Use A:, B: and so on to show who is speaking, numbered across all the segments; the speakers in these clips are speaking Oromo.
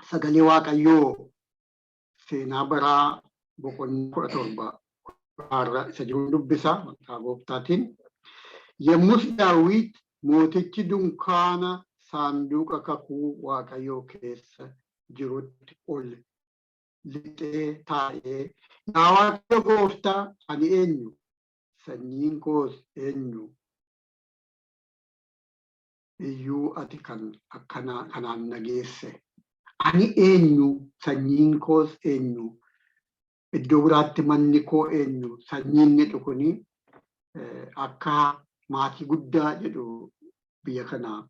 A: Sagalee Waaqayyoo seenaa baraa boqonnaa 17 irra isa jiru dubbisa maqaa gooftaatiin. Yommus Daawit mootichi dunkaana saanduqa kakuu Waaqayyoo keessa jirutti ol lixee taa'ee, Yaa Waaqayyo gooftaa, ani eenyu? Sanyiin koos eenyu? Iyyuu ati kan akkana kanaan na geesse. Ani eenyu? Sanyiin koos eenyu? Iddoo biraatti manni koo eenyu? Sanyiin jedhu kuni akka maatii guddaa jedhu biyya kana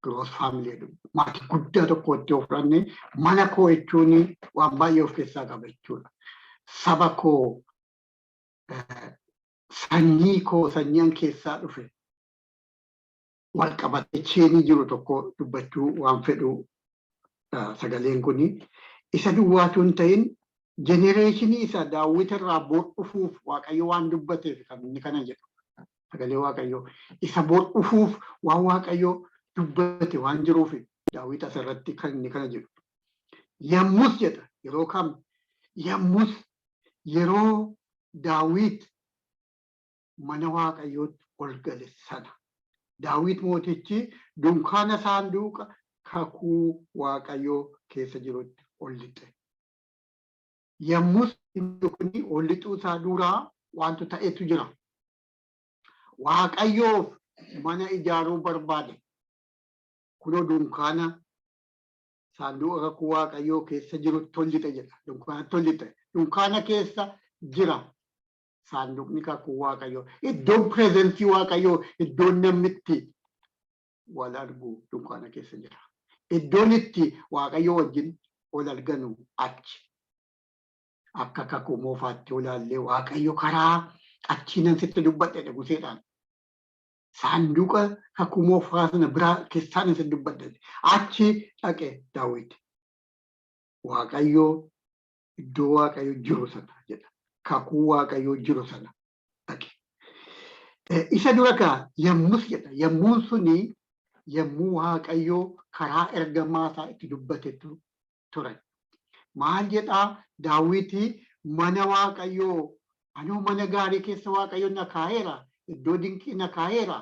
A: gross family jedhu. Maatii guddaa tokkotti yoo fudhanne mana koo jechuun waan baay'ee of keessaa qaba jechuudha. Saba koo, sanyii koo, sanyiin keessaa dhufe wal qabatee cheenii jiru tokko dubbachuu waan fedhu sagaleen kuni. Isa duwwaatu hin ta'in, jenereeshinii isa Daawwit irraa bor dhufuuf Waaqayyo waan dubbateef kan inni kana jedhu. Sagalee Waaqayyo isa bor dhufuuf waan Waaqayyo dubbate waan jiruuf Daawwit asirratti kan inni kana jedhu. Yommus jedha. Yeroo kam? Yommus yeroo Daawwit mana Waaqayyootti ol gale sana. Daawit mootichi dunkaana saanduqa kakuu Waaqayyoo keessa jirutti ol lixe. Yommus inni kun ol lixuu isaa duraa wantu ta'etu jira. Waaqayyoof mana ijaaruu barbaade. Kunoo dunkaana saanduqa kakuu Waaqayyoo keessa jirutti ol lixe jedha. Dunkaanatti ol lixe. Dunkaana keessa jira saanduqni kakuu Waaqayyoo. Iddoon pireezentii Waaqayyoo, iddoon namni itti wal argu dunkaana keessa jira. Iddoon itti Waaqayyoo wajjin wal arganu achi. Akka kakuu moofaatti olaallee Waaqayyo karaa achiinan sitti dubbadhe jedhe Museedhaan. Saanduqa kakuu moofaa sana biraa keessaan sitti dubbadhe. Achi dhaqe Daawit. Waaqayyo iddoo Waaqayyo jiru sana jedha. Kakuu Waaqayyo jiru sana dhaqe. Isa dura gaa yommus jedha. Yommuun suni yommuu Waaqayyo karaa ergamaa isaa itti dubbatetu ture. Maal jedhaa Daawiti? Mana Waaqayyoo, anoo mana gaarii keessa Waaqayyo na kaa'eera, iddoo dinqii na kaa'eera.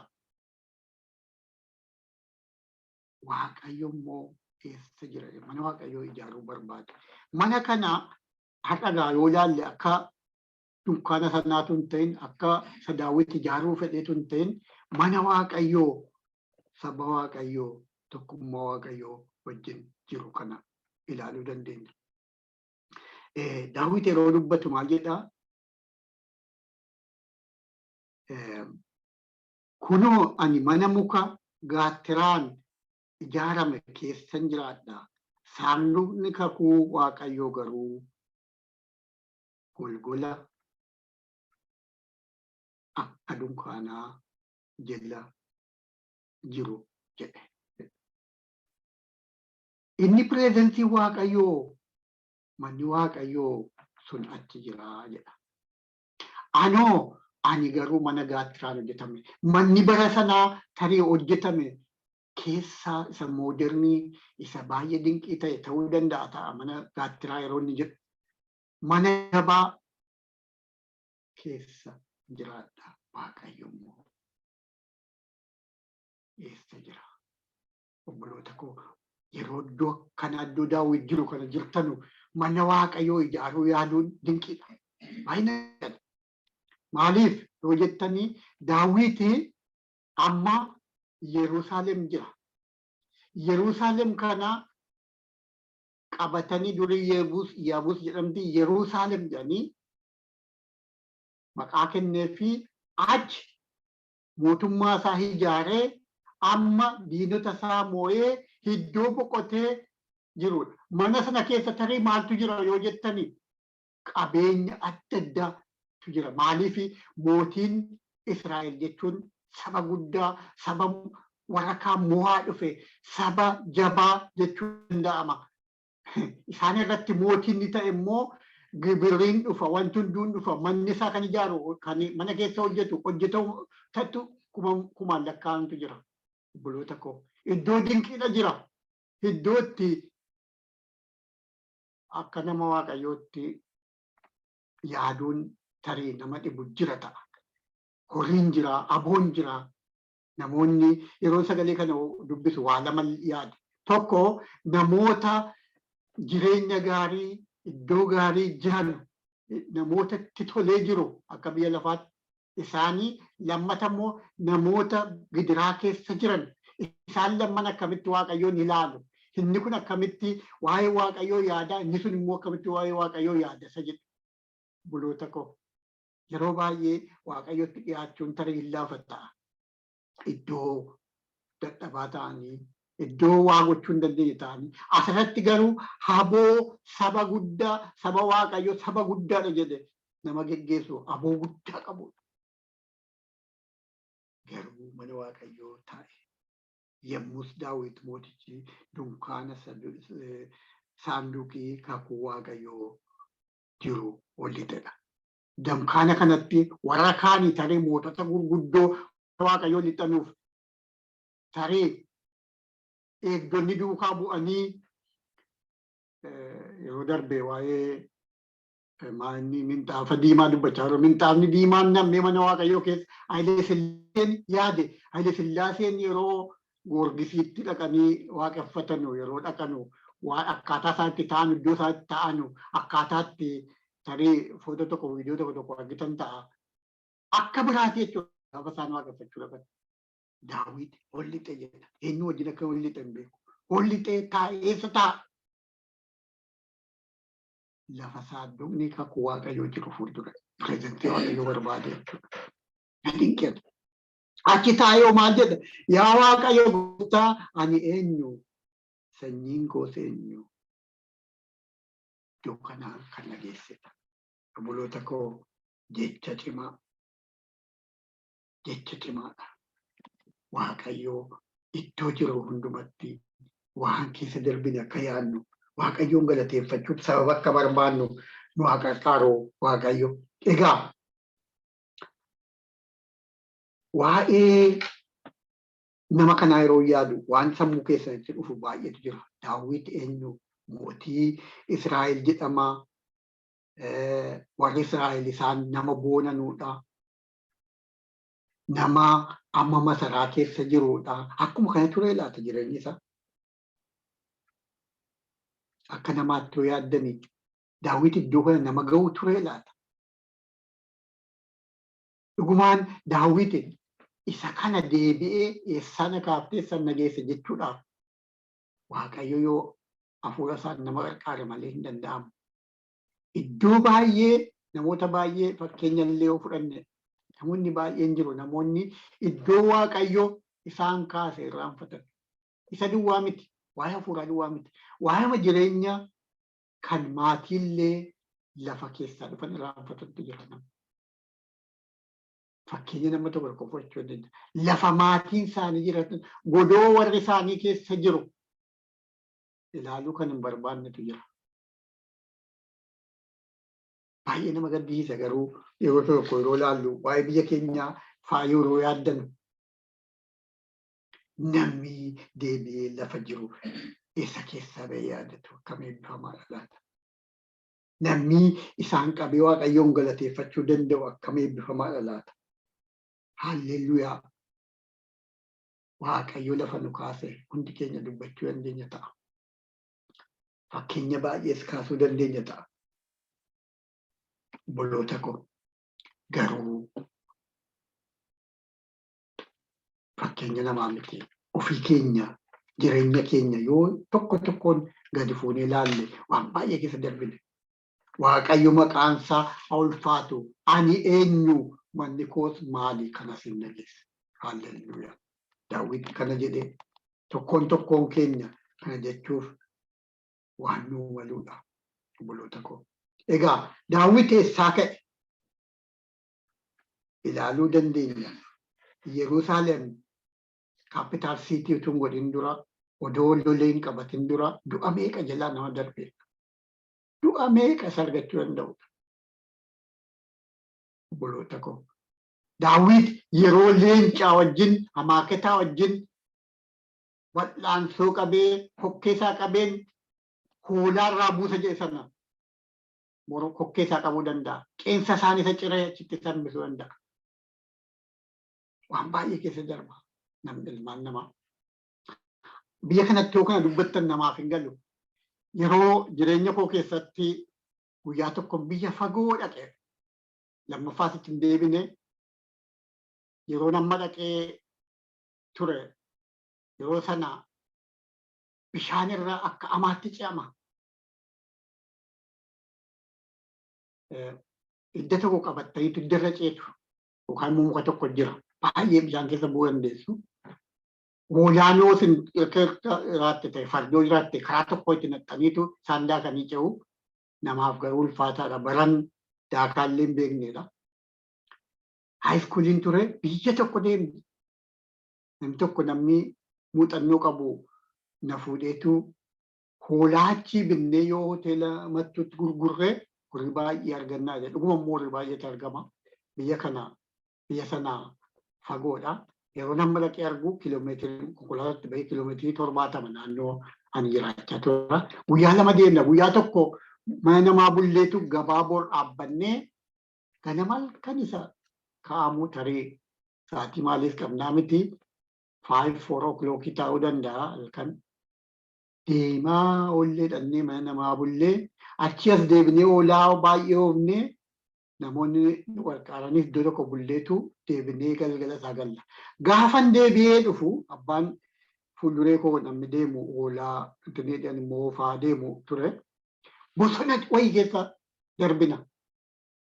A: Waaqayyo immoo eessa jira? Mana Waaqayyoo ijaaruu barbaade. Mana kana har'a gaa yoo ilaalle akka dunkaana sanaatu hin ta'in, akka isa Daawit ijaaruu fedheetu hin ta'in, mana Waaqayyoo saba Waaqayyoo tokkummaa Waaqayyoo wajjin jiru kana ilaaluu dandeenya. Daawit yeroo dubbatu maal jedhaa? Kunoo ani mana muka gaattiraan ijaarame keessan jiraadha. Saanduqni kakuu Waaqayyoo garuu golgola akka dunkaanaa jala jiru jedhe. Inni pireezentii Waaqayyoo, manni Waaqayyoo sun achi jira jedha. Anoo ani garuu mana gaattiraan hojjetame. Manni bara sanaa tarii hojjetame keessaa isa moodernii, isa baay'ee dinqii ta'e ta'uu danda'a ta'a mana gaattiraa yeroo inni jedhu. Mana jabaa keessa jiraadha. Waaqayyo immoo eessa jira? Obboloota koo, yeroo iddoo kana, iddoo Daawit jiru kana jirtanu, mana Waaqayyoo ijaaruu yaaduun dinqiidha. Baay'ina maaliif yoo jettanii, Daawiti amma Yerusaalem jira. Yerusaalem kana qabatanii durii Yebuus Yaabuus jedhamti, Yerusaalem jedhanii maqaa kenneefi achi mootummaa isaa ijaaree amma diinota isaa moo'ee iddoo boqotee jirudha. Mana sana keessa tarii maaltu jira yoo jettani, qabeenya adda addaatu jira. Maaliif? Mootiin Israa'el jechuun saba guddaa, saba warra kaan mo'aa dhufe, saba jabaa jechuun danda'ama. Isaan irratti mootiin ni ta'e immoo gibiriin dhufa, wanti hunduun dhufa, manni isaa kan ijaaru, kan mana keessa hojjetu, hojjetatu kumaan lakkaa'antu jira. Obboloota koo, iddoo dinqiidha jira. Iddoo itti Akka nama Waaqayyootti yaaduun tarii nama dhibu jira ta'a. Horiin jira, aboon jira. Namoonni yeroo sagalee kana dubbisu waa lama yaadu. Tokko, namoota jireenya gaarii, iddoo gaarii jiran, namoota itti tolee jiru akka biyya lafaatti isaanii. Lammata immoo namoota gidiraa keessa jiran. Isaan lamman akkamitti Waaqayyoon ilaalu? Inni kun akkamitti waa'ee Waaqayyoo yaada? Inni sun immoo akkamitti waa'ee Waaqayyoo yaada isa jedhu. Buloota koo, yeroo baay'ee Waaqayyotti dhiyaachuun tarii hin laafata. Iddoo dadhabaa ta'anii, iddoo waa gochuu hin dandeenye ta'anii. Asirratti garuu haboo saba guddaa, saba Waaqayyoo saba guddaadha jedhe nama geggeessu aboo guddaa qabudha. Garuu mana Waaqayyoo taa'e. Yommus Daawit mootichi dunkaana saanduqii kakuu Waaqayyoo jiru ol lixedha. Dunkaana kanatti warra kaanii tarii mootota gurguddoo Waaqayyoo lixanuuf tarii eegdonni duukaa bu'anii, yeroo darbe waa'ee maanni minxaafa diimaa dubbachaa jiru. Minxaafni diimaan nammee mana Waaqayyoo keessa Hayilee Sillaaseen yaade. Hayilee Sillaaseen yeroo Goorgisiitti dhaqanii waaqeffatanu, yeroo dhaqanu, waan akkaataa isaan itti ta'an, iddoo isaan itti ta'anu, akkaataa itti tarii footoo tokko, viidiyoo tokko tokko argitan ta'a. Akka biraati jechuudha gaafa isaan waaqeffachuu dhaqan. Daawit ol lixe jedha. Eenyu wajjin akka ol lixe hin beeku. Ol lixee taa'e. Eessa taa'a? Lafa saanduqni kakuu Waaqayyoo jiru fuuldura. Presence Waaqayyoo barbaade jechuudha. Na dinqeetu. Achi taa'ee maal jedha? "Yaa Waaqayyo gooftaa, ani eenyu? Sanyiin koos eenyu? Iddoo kanaa kan na geessedha." Obboloota koo, jecha cimaa. Jecha cimaadha. Waaqayyoo iddoo jiru hundumatti waan keessa darbine akka yaadnu, Waaqayyoon galateeffachuuf sababa akka barbaannu nu haa qarqaaru Waaqayyo. Egaa waa'ee nama kanaa yeroo yaadu waan sammuu keessanitti dhufu baay'eetu jira. Daawit eenyu? Mootii Israa'el jedhama. Warri Israa'el isaan nama boonanuudha. Nama amma masaraa keessa jirudha. Akkuma kana ture laata jireenyi isaa? Akka namaatti yoo yaaddanii, Daawit iddoo kana nama ga'u ture laata? Dhugumaan Daawit isa kana deebi'ee eessaa na kaaftee eessaan na geesse jechuudhaaf Waaqayyo yoo hafuura isaan nama qarqaare malee hin danda'amu. Iddoo baay'ee namoota baay'ee fakkeenya illee yoo fudhanne, namoonni baay'een jiru, namoonni iddoo Waaqayyo isaan kaase irraanfatan. Isa duwwaa miti, waa'ee hafuuraa duwwaa miti, waa'ee jireenya kan maatiillee lafa keessaa dhufan irraanfatantu jira nama. Fakkeenya nama tokko tokko fudhachuu dandeenya. Lafa maatiin isaanii jiraatan, godoo warri isaanii keessa jiru ilaaluu kan hin barbaannetu jira. Baay'ee nama gaddisiisa. Garuu yeroo tokko yeroo ilaallu, waa'ee biyya keenyaa fa'aa yeroo yaaddan, namni deebi'ee lafa jiru eessa keessaa ba'ee yaadatu akkam eebbifamaadha laata? Namni isaan qabee Waaqayyoon galateeffachuu danda'u akkam eebbifamaadha laata? Haalleluuyaa! Waaqayyo lafa nu kaase hundi keenya dubbachuu dandeenya ta'a. Fakkeenya baay'ees kaasuu dandeenya ta'a. Obboloota koo, garuu fakkeenya namaa miti. Ofii keenya jireenya keenya yoo tokko tokkoon gadi fuunee ilaalle, waan baay'ee keessa darbine. Waaqayyo maqaansaa haa ulfaatu. "Ani eenyu? Manni koos maali kanas hin dhageesse?" Haalleluuyaa. Daawit kana jedhee, tokkoon tokkoon keenya kana jechuuf waan nuu maluudha. Obboloota koo. Egaa Daawit eessaa ka'e? Ilaaluu dandeenya. Yerusaalem capital city utuu hin godhin dura, odoo lolee hin qabatin dura, du'a meeqa jalaa nama darbe. Du'a meeqa isa argachuu danda'udha. Obboloota koo. Daawit yeroo leencaa wajjin, amaaketaa wajjin wal'aansoo qabee, kokkee isaa qabeen Hoolaa irraa buusa jedhe sana kokkee isaa qabuu danda'a. Qeensa isaan isa ciree achitti hambisuu danda'a. Waan baay'ee keessa darba namni, ilmaan namaa. Biyya kanatti yoo kana dubbattan namaaf hin galu. Yeroo jireenya koo keessatti guyyaa tokko biyya fagoo dhaqe, lammaffaas itti hin deebine. Yeroo nama dhaqee ture, yeroo sana bishaan irra akka amaatti ce'ama. Idda tokko qabattaniitu idda irra ceetu, yookaan immoo muka tokko jira. Baay'ee bishaan keessa bu'uu dandeessu. Hoolaan yoo isin jiraatte ta'e, fardoo jiraatte, karaa tokko itti naqxaniitu isaan daakanii ce'u. Namaaf garuu ulfaataadha. Baran daakaallee hin beeknedha. High schooliin ture, biyya tokko deemne. Namni tokko, namni muuxannoo qabu na fuudheetu, hoolaa achii binnee yoo hoteela Mattuutti gurgurree horii baay'ee argannaa jedhe. Dhuguma immoo horii baay'eetu argama. Biyya kana biyya sana fagoodha. Yeroo nama dhaqee argu kiiloomeetirii konkolaataatti bahee kiiloomeetirii 70 naannoo ani jiraachaa tura. Guyyaa 2 deemna. Guyyaa tokko mana namaa bulleetu gabaa bor dhaabbannee ganama halkan isa ka'amu, tarii sa'aatii maaliif qabnaa miti, 5, 4 o'clock ta'uu danda'a halkan. Deemaa oollee dhannee mana namaa bullee achi as deebinee oolaa baay'ee oofnee, namoonni nu qarqaaraniif iddoo tokko bulleetu deebinee galgala isaa galla. Gaafan deebi'ee dhufu, abbaan fuulduree koo namni deemu hoolaa intinneedhaan immoo oofaa deemu ture. Bosona wayii keessa darbina.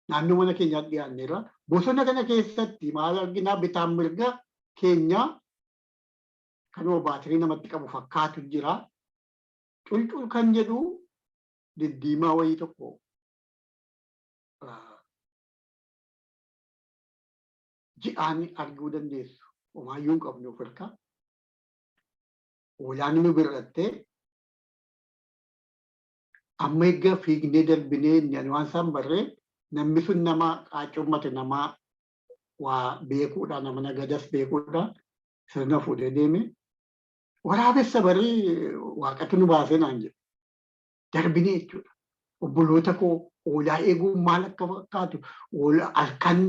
A: Naannoo mana keenyaatti dhiyaanneerra. Bosona kana keessatti maal arginaa? Bitaan mirga keenya kanuma baatirii namatti qabu fakkaatu jira. Culcul kan jedhu diddiimaa wayii tokko ji'aan arguu dandeessu. Homaayyuu hin qabnu of harkaa. Hoolaan nu bir'attee amma eegga fiignee darbinee, inni ani waan isaan barree, namni sun nama qaacummate, nama waa beekuudha, nama nagadas beekuudha. Sirna fuudhee deeme. Waraabessa barii waaqatu nu baasee naan jedhu. Darbinee jechuudha. Obboloota koo, hoolaa eeguun maal akka fakkaatu, halkan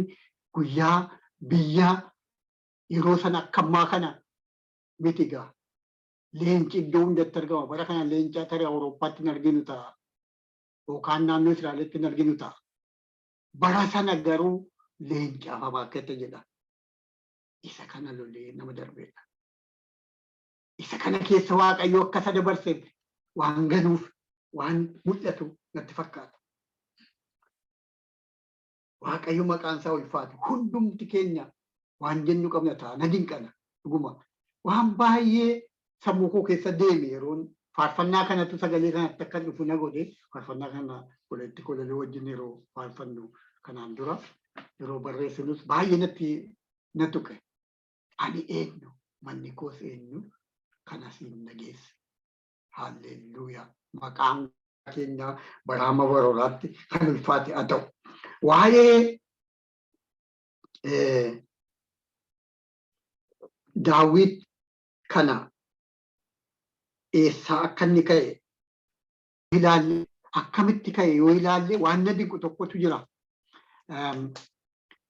A: guyyaa, biyya yeroo sana akka ammaa kana miti gaa. Leenci iddoo hundatti argama. Bara kana leenca tarii Awurooppaatti hin arginu ta'a. Yookaan naannoo Israa'elitti hin arginu ta'a. Bara sana garuu leencaaf abaakkata jedha. Isa kana lolee nama darbeedha. Isa kana keessa Waaqayyo akka isa dabarseef waan ganuuf waan mul'atu natti fakkaata. Waaqayyo maqaan isaa ulfaatu. Hundumti keenya waan jennu qabna ta'a. Na dinqana dhuguma. Waan baay'ee sammuu koo keessa deeme yeroon faarfannaa kanatu sagalee kanatti akka dhufu na godhe. Faarfannaa kana godhetti kolaloo wajjin yeroo faarfannu, kanaan dura yeroo barreessinus baay'ee natti na tuqe. Ani eenyu, manni koos eenyu kana siin nageesse? Haalleluuyaa! Maqaan keenya baraama barooraatti kan ulfaate haa ta'u. Waa'ee Daawit kana eessaa akka inni ka'e ilaalle, akkamitti ka'e yoo ilaalle, waan na dinqu tokkotu jira.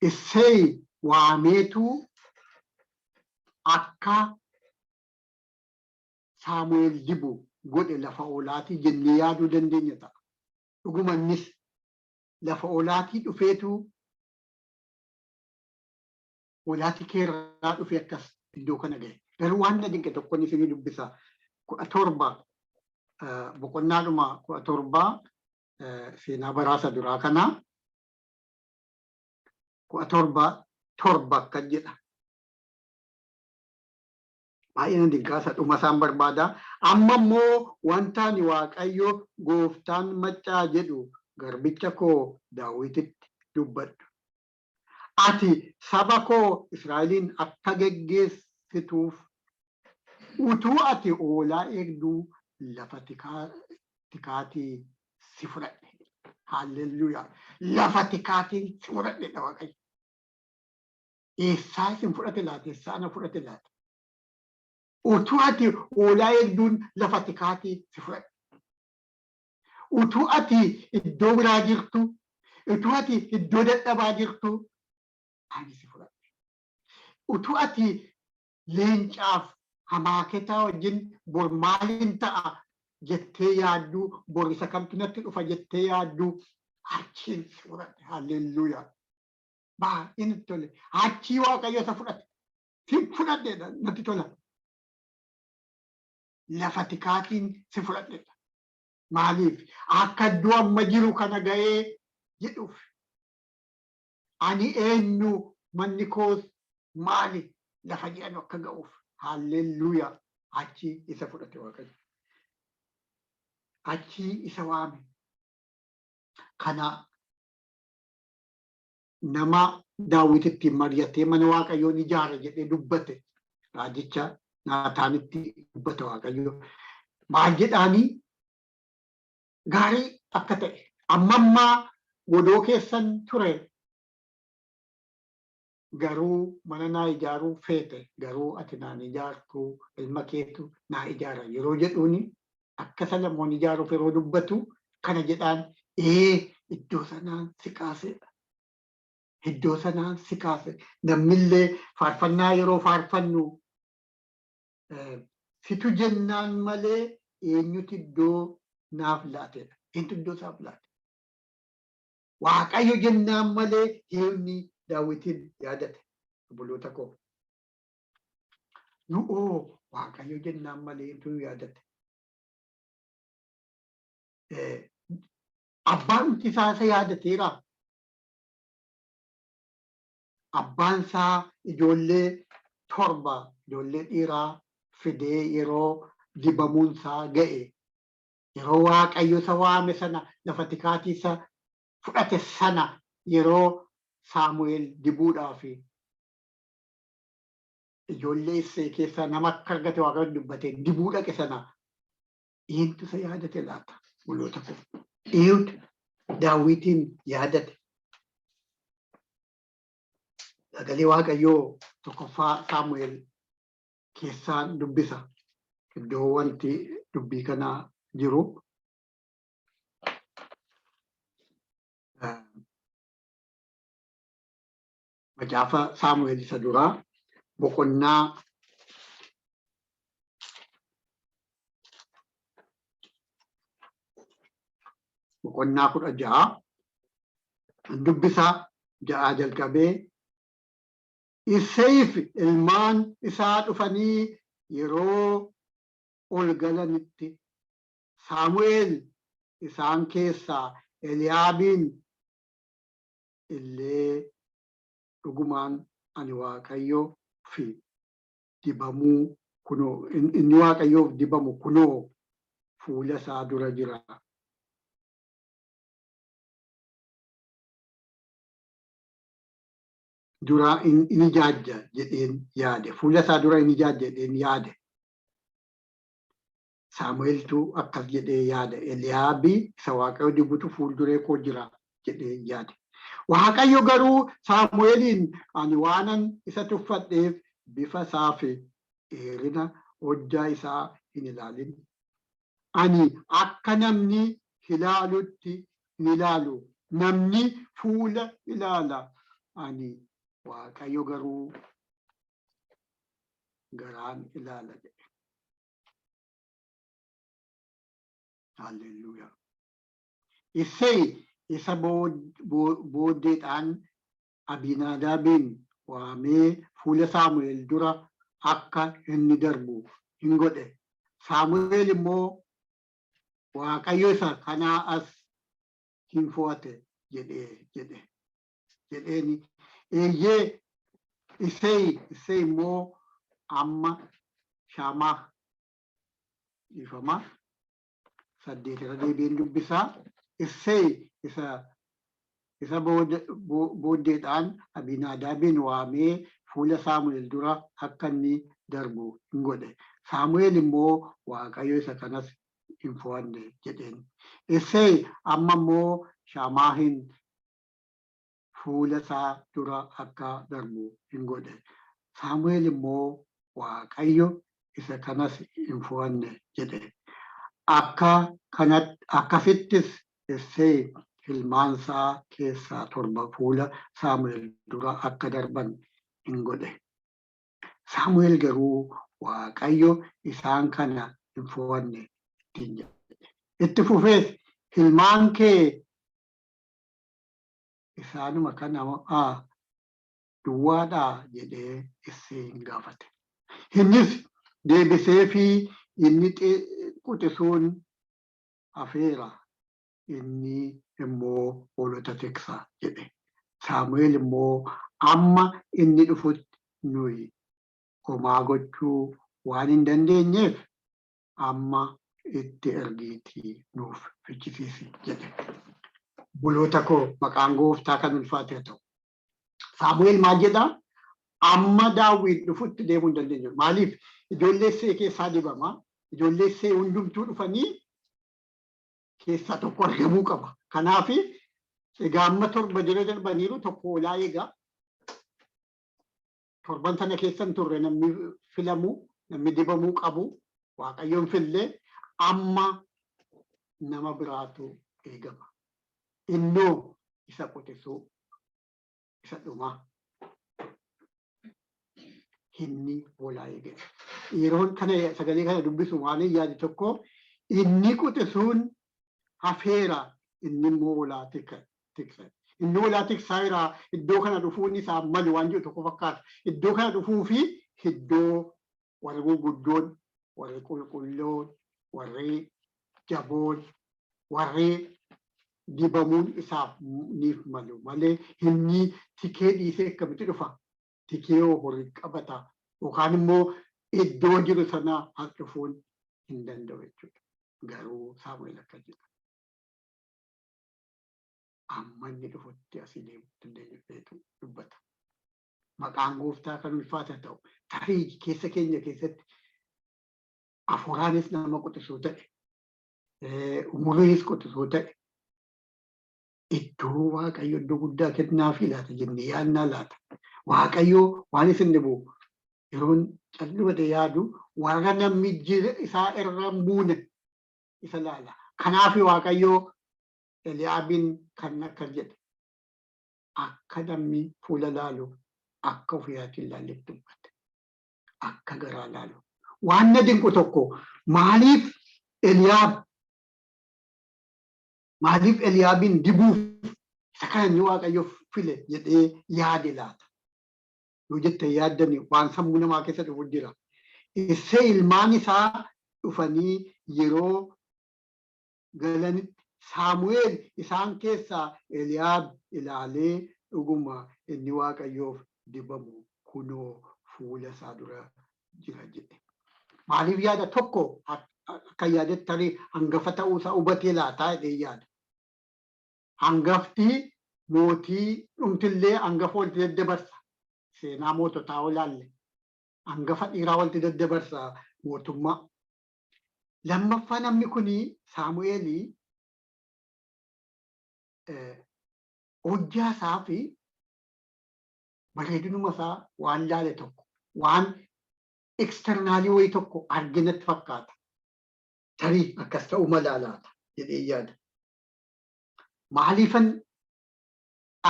A: Isseey waameetu akka Saamu'eel dibu godhe lafa oolaatii jennee yaaduu dandeenya ta'a. Dhuguma innis lafa oolaatii dhufeetu, oolaatii keerraa dhufee akkas iddoo kana gahe. Garuu waan na dinqe tokkoon isinii dubbisa. 17, boqonnaadhuma 17, seenaa baraasa duraa kanaa 17:7 akkas jedha. Baay'ee na dinqaasa, dhuma isaan barbaada. Amma immoo wanta ani Waaqayyo gooftaan maccaa jedhu garbicha koo Daawititti dubbadhu. Ati saba koo Israa'eliin akka geggeessituuf, utuu ati hoolaa eegduu lafa tikaatii si fudhadhe. Haalleluuyaa! Lafa tikaatiin si fudhadhe dha Waaqayyo. Eessaa isin fudhate laata? Eessaa na fudhate laata? Utuu ati hoolaa eegduun lafa tikaatii si fudhadhe. Utuu ati iddoo biraa jirtu, utuu ati iddoo dadhabaa jirtu, ani si fudhadhe. Utuu ati leencaaf hamaaketaa wajjin bor maalin ta'a jettee yaaddu, bor isa kamtu natti dhufa jettee yaaddu, achiin si fudhadhe. Halleluuyaa. Baay'ee natti tole. Achii Waaqayyo isa fudhate. Si fudhadheedha, natti tola. Lafa tikaatiin si fudhadheedha. Maaliif? Akka iddoo amma jiru kana ga'ee jedhuuf. Ani eenyu, manni koos maali lafa jedhanu akka ga'uuf. Haalleluuyaa. Achi isa fudhate Waaqayyo. Achi isa waame. Kana nama Daawit ittiin mari'atee mana Waaqayyoon ijaara jedhee dubbate, raajicha Naataanitti dubbata Waaqayyo. Maal jedhaanii? Gaarii akka ta'e, amma ammaa godoo keessan ture, garuu mana naa ijaaruu feete, garuu ati naan ijaartu, ilma keetu naa ijaara yeroo jedhuuni, akka Salamoon ijaaruuf yeroo dubbatu kana jedhaan, ee, iddoo sanaan si kaaseedha. Iddoo sanaan si kaase. Namnillee faarfannaa yeroo faarfannu situ jennaan malee eenyutu iddoo naaf laateedha. Eenyutu iddoo isaaf laate? Waaqayyo jennaan malee eenyu Daawitiin yaadate, obboloota koo? Nu'oo Waaqayyo jennaan malee eenyutu nu yaadate? Abbaan isaa isa yaadateeraa? Abbaan isaa ijoollee 7, ijoollee dhiiraa fidee, yeroo dibamuun isaa ga'e, yeroo Waaqayyo isa waame sana, lafa tikaatii isa fudhate sana, yeroo Saamu'eel dibuudhaaf ijoollee Issee keessaa nama akka argate Waaqayyo dubbate dibuu dhaqe sana, eenyutu isa yaadate laata, obboloota koo? Eenyutu Daawitiin yaadate? Sagalee Waaqayyoo 1ffaa Saamu'eel keessaan dubbisa. Iddoo wanti dubbii kanaa jiru. Macaafa Saamu'eel isa duraa boqonnaa 16 dubbisaa, 6 jalqabee. Isseeyif ilmaan isaa dhufanii yeroo ol galanitti, Saamu'eel isaan keessaa Eliyaabiin illee, "Dhugumaan ani Waaqayyoo fi dibamuu kunoo, inni Waaqayyoof dibamu kunoo fuula isaa dura jira. Dura in ijaajja jedheen yaade. Fuula isaa dura in ijaajja jedheen yaade." Saamu'eeltu akkas jedhee yaada. Eliyaabi isa Waaqayyo dibutu fuulduree koo jira jedhee yaade. Waaqayyo garuu Saamu'eeliin, "Ani waanan isa tuffadheef bifa isaa fi dheerina hojjaa isaa hin ilaalin. Ani akka namni ilaalutti hin ilaalu. Namni fuula ilaala. Ani Waaqayyo garuu garaan ilaala" jedhe. Haalleluuyaa. Isseey isa booddeedhaan Abiinaadaabiin waamee fuula Saamu'eel dura akka inni darbu hin godhe. Saamu'eel immoo, "Waaqayyo isa kanaa as hin fo'ate" jedhee jedhe jedheeni. Eeyyee, Isseey immoo amma Shaamaa, dhiifama, 8 irra deebi'een dubbisaa. Isseey isa booddeedhaan Abiinaadaabiin waamee fuula Saamu'eel dura akka inni darbu hin godhe. Saamu'eel immoo, "Waaqayyo isa kanas hin fo'anne" jedheen. Isseey amma immoo Shaamaahin fuula isaa dura akka darbu hin godhe. Saamu'eel immoo, "Waaqayyo isa kanas hin fo'anne" jedhe. Akka kanatti akkasittis Isseey ilmaansaa keessaa 7 fuula Saamu'eel dura akka darban in godhe. Saamu'eel garuu, Waaqayyo isaan kana hin fo'anne ittiin jedhe. Itti fufees, Ilmaan kee isaanuma kana duwwaadhaa? jedhee Isseeyin gaafate. Innis deebiseefii, Inni quxisuun hafeera, inni immoo hoolota tiksa jedhe. Saamu'eel immoo, Amma inni dhufutti nuyi homaa gochuu waan hin dandeenyeef, amma itti ergiitii nuuf fichisiisi jedhe. Obboloota koo, maqaan gooftaa kan ulfaate haa ta'u. Saamu'eel maal jedhaa? Amma Daawit dhufutti deemuu hin dandeenyu. Maaliif? Ijoollee Isseey keessaa dibama. Ijoollee Isseey hundumtuu dhufanii keessaa tokko argamuu qaba. Kanaaf egaa amma 7 jira darbaniiru, tokko olaa eegaa. Torban sana keessa hin turre namni filamu, namni dibamuu qabu, Waaqayyoon fillee amma nama biraatu eegama. Innoo isa quxisuu isa dhumaa. Inni hoolaa eegedha. Yeroon kana sagalee kana dubbisu waan hin yaade tokko, inni quxisuun hafeera, inni immoo hoolaa tiksa. Inni hoolaa tiksaa jira, iddoo kana dhufuun isaa malu waan jedhu tokko fakkaata. Iddoo kana dhufuu fi iddoo warri gurguddoon, warri qulqulloon, warri jaboon, warri dibamuun isaaf niif malu malee inni tikee dhiisee akkamitti dhufa? Tikee hoo horii qabata yookaan immoo iddoo jiru sana as dhufuun hin danda'u jechuudha. Garuu Saamu'eel akkas jedha. Amma inni dhufutti asii deemuu dandeenyu jedheetu dubbata. Maqaan gooftaa kan ulfaate haa ta'u. Tarii keessa keenya keessatti hafuuraanis nama quxisuu ta'e, umuriinis quxisuu ta'e, iddoo Waaqayyo iddoo guddaa kennaafii laata jennee yaadnaa laata? Waaqayyo waan isin dhibu yeroon callumadee yaadu warra namni jira isaa irra hin buune isa laala. Kanaaf Waaqayyo Eliyaabiin kan akkas jedhe, akka namni fuula laalu akka ofii hin laalletti dubbate. Akka garaa laalu. Waan na dinqu tokko, maaliif Eliyaabiin dibuuf isa kana inni Waaqayyo file jedhee yaade laata? Yoo jette yaaddani waan sammuu namaa keessa dhufu jira. Issee ilmaan isaa dhufanii yeroo galanitti Saamu'eel isaan keessaa Eliyaab ilaalee, dhuguma inni Waaqayyoof dibamu kunoo fuula isaa dura jira jedhe. Maaliif yaada tokko akka yaadetti tarii hangafa ta'uu isaa hubatee laataa jedhee yaada. Hangafti mootii dhumtillee hangafa walitti daddabarsa. Seenaa moototaa olaalle. Hangafa dhiiraa walitti daddabarsa mootummaa. Lammaffaa, namni kuni Saamu'eelii hojjaa isaa fi bareedinuma isaa waan laale tokko, waan external wayii tokko arginatti fakkaata. Tarii akkas ta'uu malaa laata jedhee yaada. Maaliifan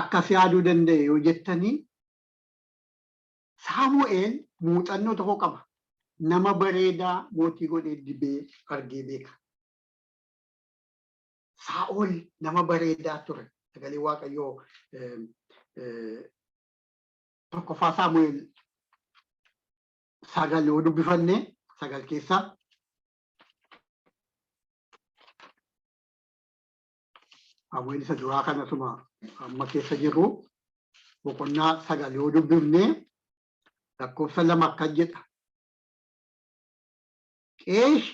A: akkas yaaduu danda'e yoo jettanii, Saamu'eel muuxannoo tokko qaba. Nama bareedaa mootii godhee dibee argee beeka. Saa'ol nama bareedaa ture. Sagalee Waaqayyoo 1ffaa Saamu'eel 9 yoo dubbifanne, 9 keessa Saamu'eel isa duraa kanasuma amma keessa jirru boqonnaa 9 yoo dubbifne, lakkoofsa 2 akkas jedha. Qeesh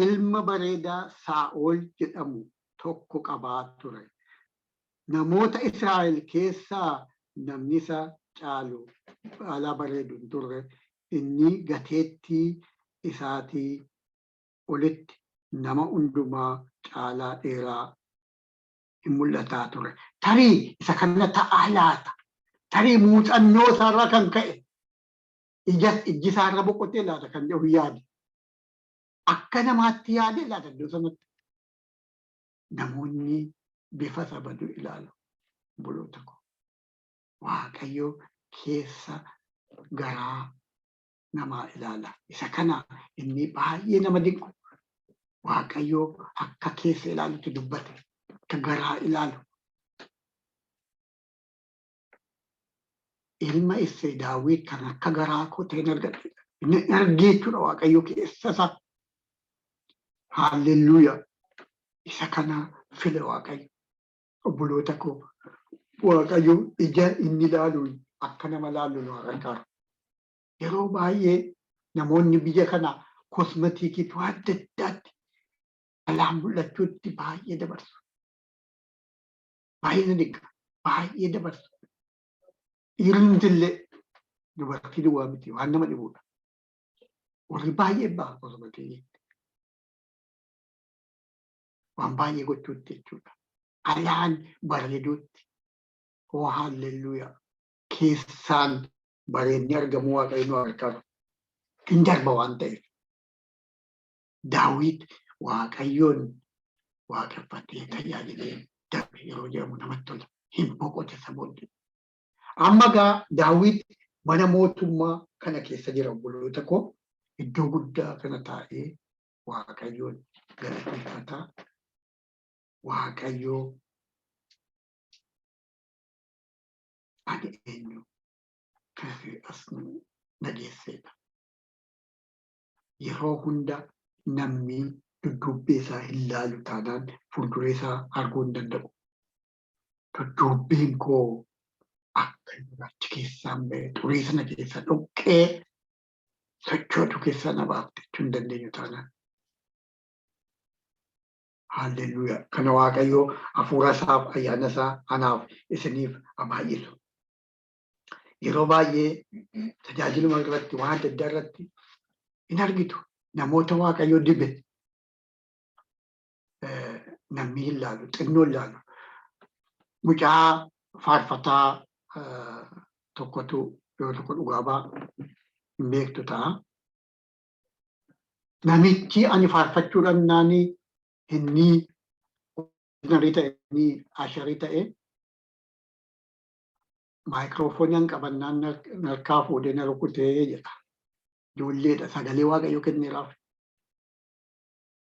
A: ilma bareedaa Saa'ol jedhamu tokko qabaa ture. Namoota Israa'el keessaa namni isa caalu caalaa bareedu hin turre. Inni gateettii isaatii olitti nama hundumaa caalaa dheeraa hin mul'ataa ture. Tarii isa kana ta'aa laata? Tarii muuxannoo isaarraa kan ka'e ija ijji isaarra boqotee laata kan jedhu yaade. Akka namaatti yaade laata iddoo sanatti? Namoonni bifa sabadu ilaalu, obboloota koo. Waaqayyo keessa garaa namaa ilaala. Isa kana inni baay'ee nama dinqu. Waaqayyo akka keessa ilaalutti dubbate. Akka garaa ilaalu. Ilma Issee Daawit kan akka garaa koo ta'e argadhe. Inni argee jechuudha Waaqayyo keessa isaa. Haalleluuyaa. Isa kana file Waaqayyo. Obboloota koo, Waaqayyo ija inni ilaaluun akka nama laallu nu haa gargaaru. Yeroo baay'ee namoonni biyya kana kosmetiikiitti waan adda addaatti alaan mul'achuutti baay'ee dabarsu. Baay'ee na dinqa. Baay'ee dabarsu. Dhiirumti illee dubartii duwwaa miti, waan nama dhibudha. Warri baay'ee ba'a kosmetiikiitti. Waan baay'ee gochuutti jechuudha. Alaan bareeduutti. Oo haalleluuyaa. Keessaan bareedni argamuu Waaqayyo nu gargaaru. Hin darba waan ta'eef. Daawit Waaqayyoon waaqeffatee tajaajilee darbe yeroo jedhamu namatti tola. Hin boqote isa booddee. Amma gaa Daawit mana mootummaa kana keessa jira, obboloota koo, iddoo guddaa kana taa'ee Waaqayyoon galateeffata. Waaqayyoo, ani eenyu kan as na geesseedha. Yeroo hunda namni dudduubbee isaa hin laalu taanaan fuulduree isaa arguu hin danda'u. Dudduubbeen koo akka achi keessaan ba'e, xurii sana keessa dhoqqee sochootu keessaa na baafte jechuu hin dandeenyu taanaan. Haalleluuyaa. Kana Waaqayyoo hafuura isaaf ayyaana isaa anaaf isiniif haa baay'isu. Yeroo baay'ee tajaajiluma irratti, waan adda addaa irratti hin argitu. Namoota Waaqayyoo dibe namni hin laalu, xinnoo hin laalu. Mucaa faarfataa tokkotu yeroo tokko dhugaa ba'a, hin beektu ta'a. Namichi ani faarfachuu dhabnaani inni ordinarii ta'e, inni asharii ta'e, maayikiroofoonii an qabannaan narkaa fuudhee na rukutee jedha. Ijoolleedha, sagalee Waaqayyo kenneeraaf.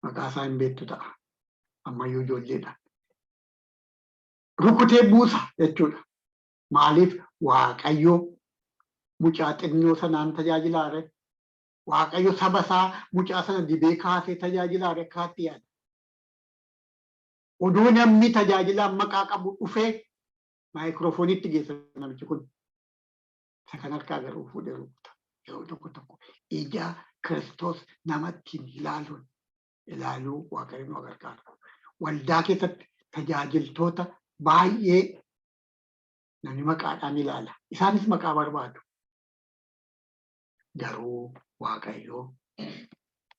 A: Maqaa isaa hin beektu ta'a. Ammayyuu ijoolleedha. Rukutee buusa jechuudha. Maaliif Waaqayyo mucaa xinnoo sanaan tajaajilaare? Waaqayyo saba isaa mucaa sana dibee kaasee tajaajilaare akkaatti yaada. Oduu namni tajaajilaan maqaa qabu dhufee maayikiroofooniitti geessa namichi kun. Isa kan harkaa garuu fuudhee rukuta. Yeroo tokko tokko ija Kiristoos namatti ilaaluun ilaaluu Waaqayyo nu gargaara. Waldaa keessatti tajaajiltoota baay'ee namni maqaadhaan ilaala. Isaanis maqaa barbaadu. Garuu Waaqayyo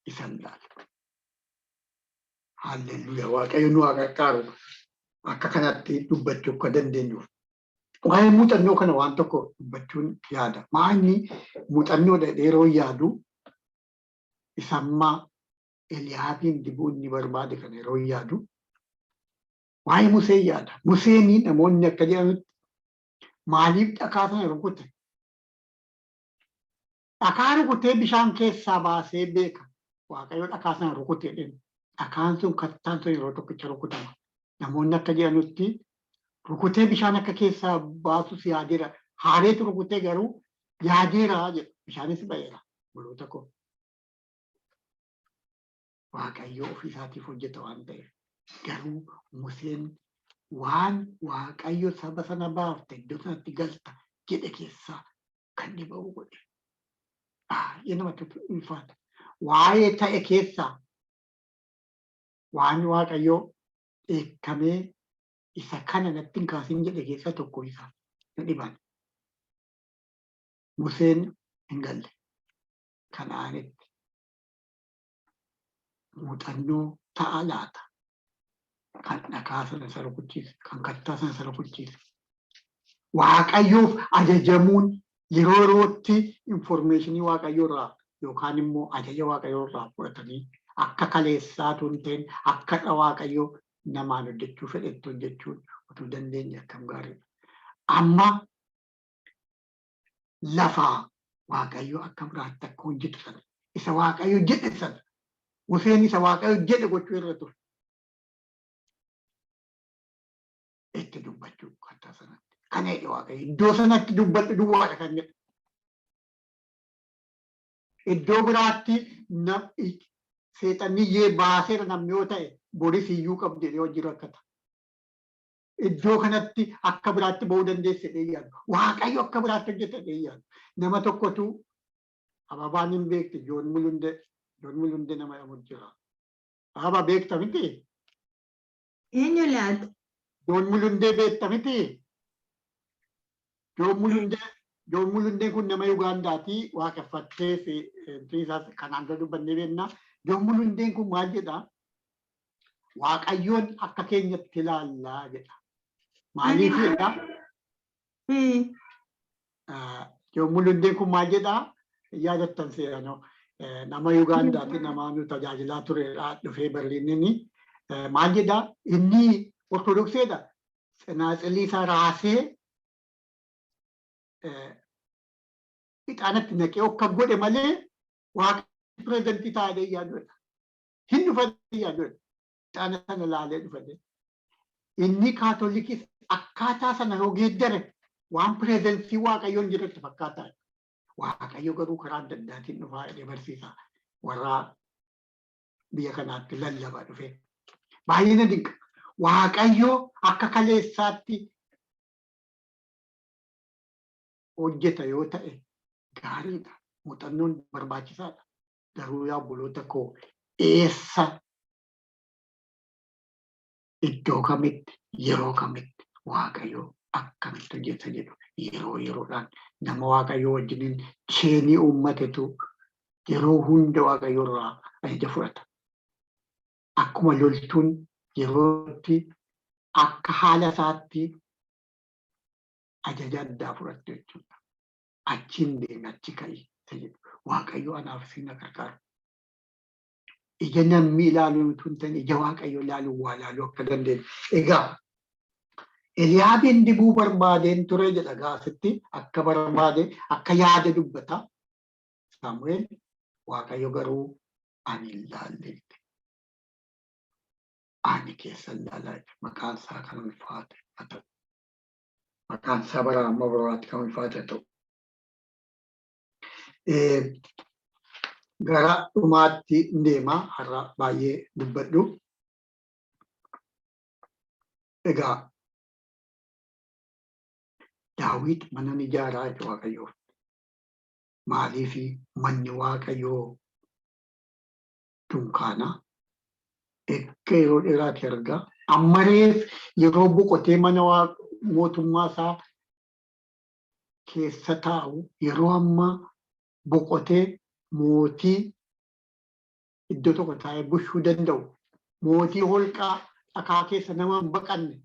A: isan ilaala. Haalleluuyaa. Waaqayyo nu haa gargaaru akka kanatti dubbachuu akka dandeenyuuf. Waa'ee muuxannoo kana waan tokko dubbachuun yaada. Maanni muuxannoodha yeroo yaadu, isammaa Eliyaabiin dibuu inni barbaade kana yeroo yaadu, waa'ee Musee yaada. Museen namoonni akka jedhanitti maaliif dhakaa sana rukute? Dhakaa rukutee bishaan keessaa baasee beeka. Waaqayyo dhakaa sana rukute jedheen. Dhakaan sun, kattaan sun yeroo tokkicha rukutama. Namoonni akka jedhanutti rukutee bishaan akka keessaa baasus yaadeera. Haareetu rukutee garuu yaadeera jedhu. Bishaanis ba'eera. Obboloota koo. Waaqayyo ofii isaatiif hojjeta waan ta'eef. Garuu Museen waan Waaqayyo saba sana baafte iddoo sanatti galta jedhe keessaa kan dhiba'u godhe. Baay'ee namatti ulfaata. Waa'ee ta'e keessaa waan Waaqayyo dheekkamee isa kana natti hin kaasin jedhe keessaa tokko isa na dhiban. Museen hin galle Kana'aanitti. Muuxannoo ta'a laata? Kan dhakaa sana isa rukuchiise, kan kattaa sana isa rukuchiise. Waaqayyoof ajajamuun yeroo yerootti informeeshinii Waaqayyoo irraa yookaan immoo ajaja Waaqayyoo irraa fudhatanii Akka kaleessaatu hin ta'in, akka Waaqayyoo namaan hojjechuu fedhetti hojjechuun utuu dandeenye akkam gaariidha. Amma lafaa Waaqayyo akka biraatti akka hojjetu sana, isa Waaqayyo jedhe sana, Museen isa Waaqayyo jedhe gochuu irra ture. Itti dubbachuu kattaa sanatti. Kana jedhe Waaqayyo, iddoo sanatti dubbadhu duwwaadha kan jedhe. Iddoo biraatti seexanni iyyee baaseera namni yoo ta'e, boris iyyuu qabdu jedhee hojii rakkata. Iddoo kanatti akka biraatti ba'uu dandeesse jedhee yaadu. Waaqayyo akka biraatti hojjeta jedhee yaadu. Nama tokkotu, Ababaan hin beekti, Joon Mulundee. Joon Mulundee nama jedhamu jira. Ababa beekta miti?
B: Eenyu laata?
A: Joon Mulundee beekta miti? Joon Mulundee, Joon Mulundee kun nama Ugaandaati. Waaqeffattee fi isaas kanaan dura dubbannee beekna. Joon Mulundeen kun maal jedhaa? Waaqayyoon akka keenyatti ilaallaa jedha. Maaliif jedha? Joon Mulundeen kun maal jedhaa? Yaadattan seeranoo. Nama Ugaandaati, nama nu tajaajilaa turedha, dhufee Berliiniin. Maal jedhaa? Inni Ortodoksiidha. Tsinaaxilii isaa raasee ixaanatti naqee akka godhe malee Waaqa pireezidantii taa'ee yaadudha. Hin dhufate yaadudha. Ixaana sana laalee dhufate. Inni Kaatolikis akkaataa sana yoo geeddare waan pireezidantii Waaqayyoon jirutti fakkaataa. Waaqayyo garuu karaa adda addaatiin dhufaa jedhee barsiisa. Warra biyya kanaatti lallaba dhufe. Baay'ee na dinqa. Waaqayyo akka kaleessaatti hojjeta yoo ta'e gaariidha. Muuxannoon barbaachisaadha. Garuu yaa obboloota koo, eessa, iddoo kamitti, yeroo kamitti, Waaqayyo akkamitti hojjeta jedhu yeroo yeroodhaan nama Waaqayyo wajjiniin cheenii uummatetu yeroo hunda Waaqayyo irraa ajaja fudhata. Akkuma loltuun yerootti akka haala isaatti ajaja addaa fudhattu jechuudha. Achiin deemi, achi ka'i isa jedhu. Waaqayyo anaaf isin na gargaaru. Ija namni ilaalu utuu hin ta'in, ija Waaqayyo ilaalu waa ilaaluu akka dandeenyu. Egaa Eliyaabiin dibuu barbaadeen ture jedha gaasitti, akka barbaade akka yaada dubbata. Saamu'eel, Waaqayyo garuu ani hin laalle jedhe. Ani keessa ilaalaa jedhe. Maqaan isaa kan ulfaate haa ta'u. Maqaan isaa bara amma baraatti kan ulfaate haa ta'u. Gara dhumaatti deema, har'a baay'ee dubbadhu. Egaa Daawit mana ni ijaaraa jedhe Waaqayyoof. Maaliif manni Waaqayyoo dunkaana erga yeroo dheeraati argaa. Amma reef yeroo boqotee mana mootummaa isaa keessa taa'u, yeroo ammaa boqotee mootii iddoo tokko taa'ee bushuu danda'u, mootii holqaa dhakaa keessa nama hin baqanne,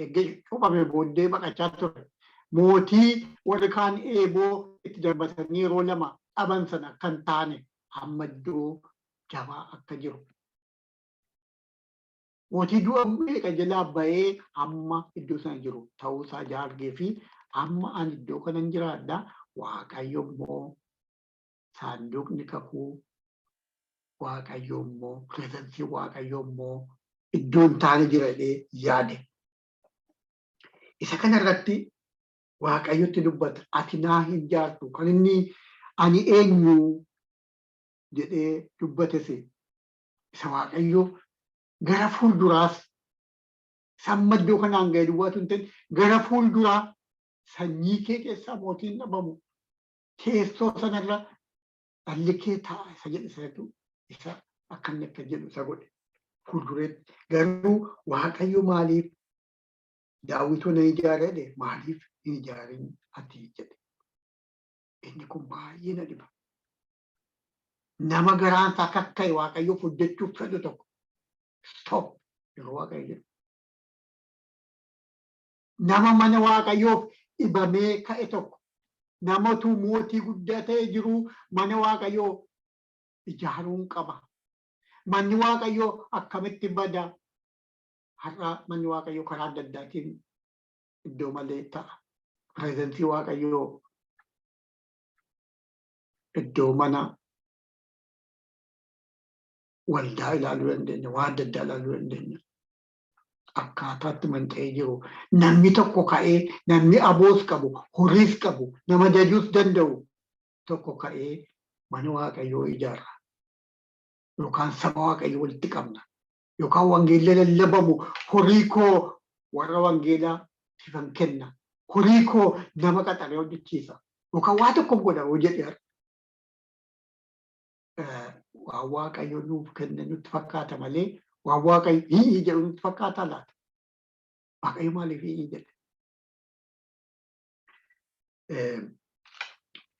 A: erga cuphame booddee baqachaa ture. Mootii warri kaan eeboo itti darbatanii yeroo lama dhaban sana akka hin taane, amma iddoo jabaa akka jiru. Mootii du'a meeqa jalaa ba'ee amma iddoo sana jiru ta'uusaa argee fi amma ani iddoo kanan jiraadha, Waaqayyo immoo, saanduqni kakuu Waaqayyo immoo, pireezansii Waaqayyo immoo iddoo hin taane jira jedhee yaade. Isa kana irratti Waaqayyotti dubbata. Ati naa hin jaartu. Kan inni ani eenyu jedhee dubbates isa Waaqayyo gara fuulduraas, isa amma iddoo kanaan ga'e duwwaatu hin ta'in, gara fuulduraa sanyii kee keessaa mootiin dhabamu, teessoo sanarra dhalli kee taa'a isa jedhe sanatu isa akka inni akka jedhu isa godhe fuuldureetti. Garuu Waaqayyo maaliif Daawitoo na ijaara jedhe, maaliif hin ijaarin ati jedhe? Inni kun baay'ee na dhiba. Nama garaan isaa kakka'e Waaqayyoof hojjechuuf fedhu tokko stop yeroo Waaqayyo jedhu. Nama mana Waaqayyoof dhibamee ka'e tokko, namatu mootii guddaa ta'e jiru mana Waaqayyoo ijaaruun qaba. Manni Waaqayyoo akkamitti bada? Har'a manni Waaqayyoo karaa adda addaatiin iddoo malee ta'a. Presence Waaqayyoo iddoo mana waldaa ilaaluu dandeenya, waan adda addaa ilaaluu dandeenya. Akkaataatti manca'ee jiru. Namni tokko ka'ee, namni aboos qabu, horiis qabu, nama jajuus danda'u tokko ka'ee mana Waaqayyoo ijaarra. Yookaan saba Waaqayyoo walitti qabna. Yookaan wangeela lallabamu, horii koo warra wangeelaa sifan kenna. Horii koo nama qaxaree hojjechiisa. Yookaan waa tokko godha hoo jedhe har'a. Waan Waaqayyo nuuf kenne nutti fakkaata malee waan Waaqayyo hi'ii jedhu nutti fakkaata laata? Waaqayyo maaliif hi'ii jedhe?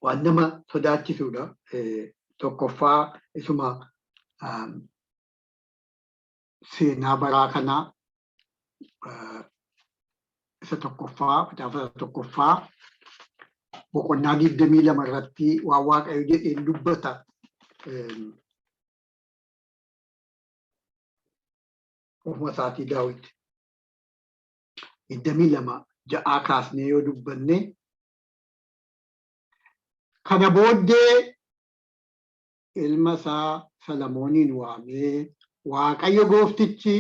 A: Waan nama sodaachisuudha. Tokkoffaa isuma seenaa baraa kanaa isa tokkoffaa, macaafa tokkoffaa boqonnaa 22 irratti waan Waaqayyo jedheen dubbata. Ofuma isaatii Daawit. 22:6 kaasnee yoo dubbanne, kana booddee ilma isaa Salamooniin waamee, Waaqayyo gooftichi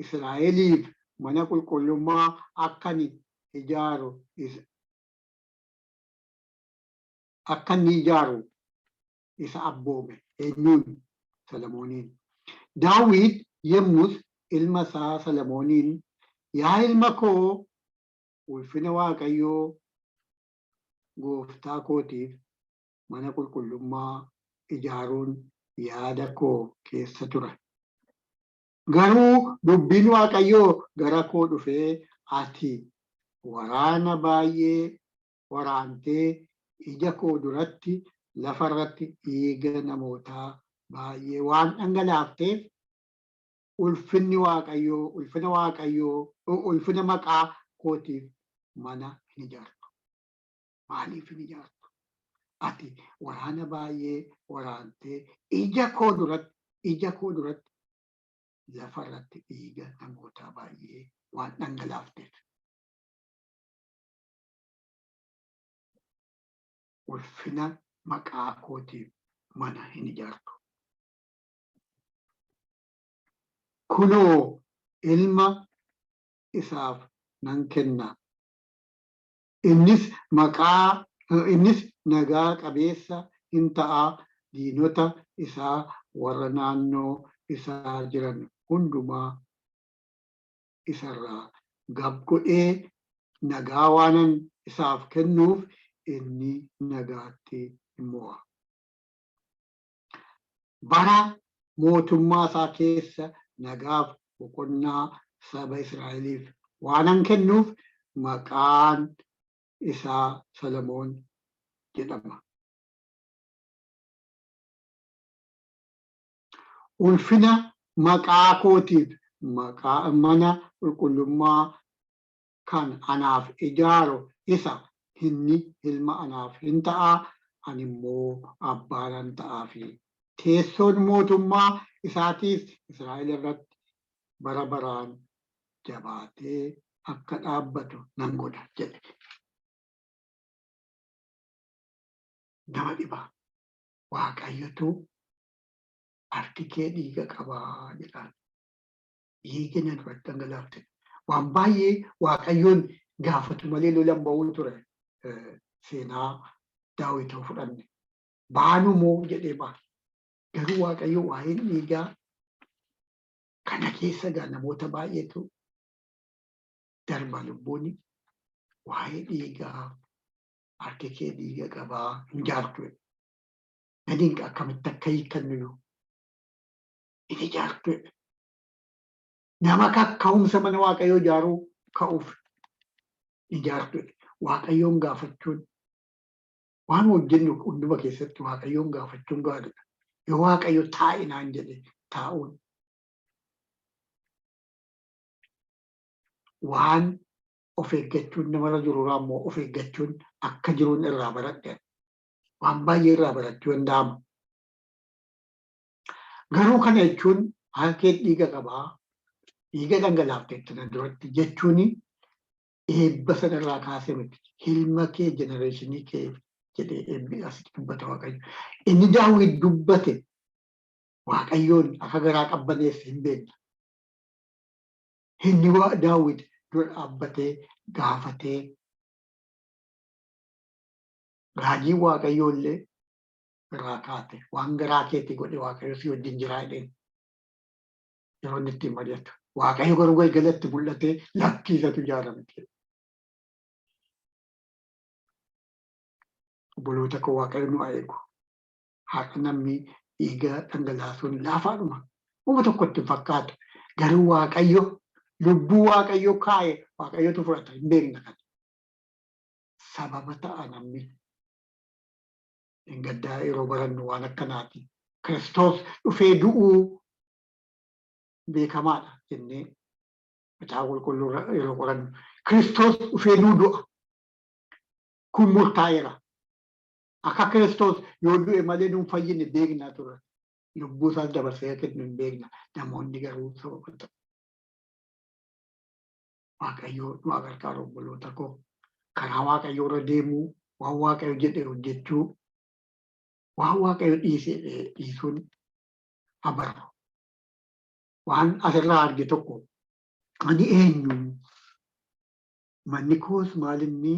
A: Israa'eliif mana qulqullummaa akka ani ijaaru akka inni ijaaru isa abboome. Eenyuun? Salamooniin. Daawit yommus ilma isaa Salamooniin, Yaa ilma koo, ulfina Waaqayyoo gooftaa kootiif mana qulqullummaa ijaaruun yaada koo keessa ture. Garuu dubbiin Waaqayyoo gara koo dhufee, Ati waraana baay'ee waraantee ija koo duratti lafa irratti dhiiga namootaa baay'ee waan dhangalaafteef, ulfinni Waaqayyoo, ulfina Waaqayyoo, ulfina maqaa kootiif mana hin ijaartu. Maaliif hin ijaartu? Ati waraana baay'ee waraantee ija koo duratti lafa irratti dhiiga namootaa baay'ee waan dhangalaafteef. Ulfina maqaa kootiif mana hin ijaartu. Kunoo, ilma isaaf nan kenna. Innis nagaa qabeessa hin ta'a, diinota isaa warra naannoo isaa jiran hundumaa isarraa gab godhee nagaa waanan isaaf kennuuf inni nagaatti hin mo'a. Bara mootummaa isaa keessa nagaaf boqonnaa saba Israa'eliif waanan kennuuf maqaan isaa Salamoon jedhama. Ulfina maqaa kootiif maqaa mana qulqullummaa kan anaaf ijaaru isa, inni ilma anaaf hin ta'a, ani immoo abbaa nan ta'aafi. Teessoon mootummaa isaatiis Israa'el irratti bara baraan jabaatee akka dhaabbatu nan godha jedhe. Nama dhiba. Waaqayyotu harki kee dhiiga qabaa jedhaan. Dhiiga na duratti dhangalaafte. Waan baay'ee Waaqayyoon gaafatu malee lolan ba'uu ture, seenaa Daawit yoo fudhanne. Baanu moo jedhee ba'a. Garuu Waaqayyo waa'een dhiigaa kana keessa gaa namoota baay'eetu darba lubbuuni, waa'ee dhiigaa harki kee dhiiga qabaa, hin ijaartu. Na dinqa akkamitti akka hiikkannu hin ijaartu. Nama kakka'umsa mana Waaqayyoo ijaaruu ka'uuf ijaartu. Waaqayyoon gaafachuun, waan hojjennu hunduma keessatti Waaqayyoon gaafachuun gaariidha. Yoo Waaqayyo taa'i naan jedhe taa'uun, waan of eeggachuun namarra jirurraa immoo of eeggachuun akka jiruun irraa baradhe. Waan baay'ee irraa barachuu danda'ama. Garuu kana jechuun harka kee dhiiga qabaa, dhiiga dhangalaafteetti na duratti jechuun eebba sanarraa kaasee miti. Ilma kee, generation kee jedhee eebbi asitti dubbata Waaqayyo. Inni Daawit dubbate Waaqayyoon akka garaa qabbaneesse hin beekna. Inni Daawit dura dhaabbatee gaafatee, raajii Waaqayyoo illee irraa kaate, waan garaa keetii godhe, Waaqayyo si wajjin jiraa jedheen yeroo inni ittiin mari'atu. Waaqayyo garuu galgalatti mul'atee, lakkiisatu ijaarame. Obboloota koo, Waaqayyo nu haa eegu. Har'a namni dhiiga dhangalaasuun laafaadhuma. Uma tokkotti hin fakkaatu. Garuu Waaqayyo lubbuu Waaqayyo kaa'e Waaqayyotu fudhata, hin beekna kana. Sababa ta'a namni. Hin gaddaa yeroo barannu waan akkanaati. Kiristoos dhufee du'uu beekamaadha jennee Macaafa Qulqulluu yeroo qorannu. Kiristoos dhufee nuu du'a. Kun murtaa'eera. Akka Kiristoos yoo du'e malee nuun fayyine beeknaa turre. Lubbuu isaas dabarsee kennu hin beekna. Namoonni garuu sababa ta'u. Waaqayyoo nu haa gargaaru, obboloota koo. Karaa Waaqayyoo irra deemuu, waan Waaqayyo jedhe hojjechuu, waan Waaqayyo dhiise dhiisuun abarru. Waan asirraa arge tokko, ani eenyu, manni koos maalinni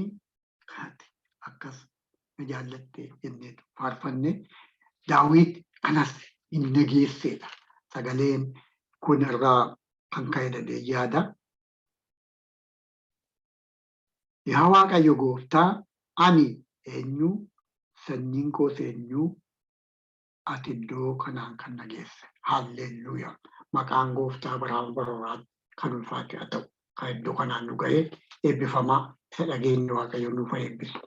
A: kanatti akkas na jaallatte jenneetu faarfanne. Daawit kanas hin nageesseedha. Sagaleen kun irraa kan ka'e dhadhee yaada. Yaa Waaqayyo gooftaa, ani eenyu, sanyiin koos eenyu, ati iddoo kanaan kan na geesse? Haalleelluuyaa! Maqaan gooftaa baraan barooraatti kan ulfaate haa ta'u. Kan iddoo kanaan nu ga'ee eebbifamaa, isa dhageenye Waaqayyo nuuf haa eebbisu.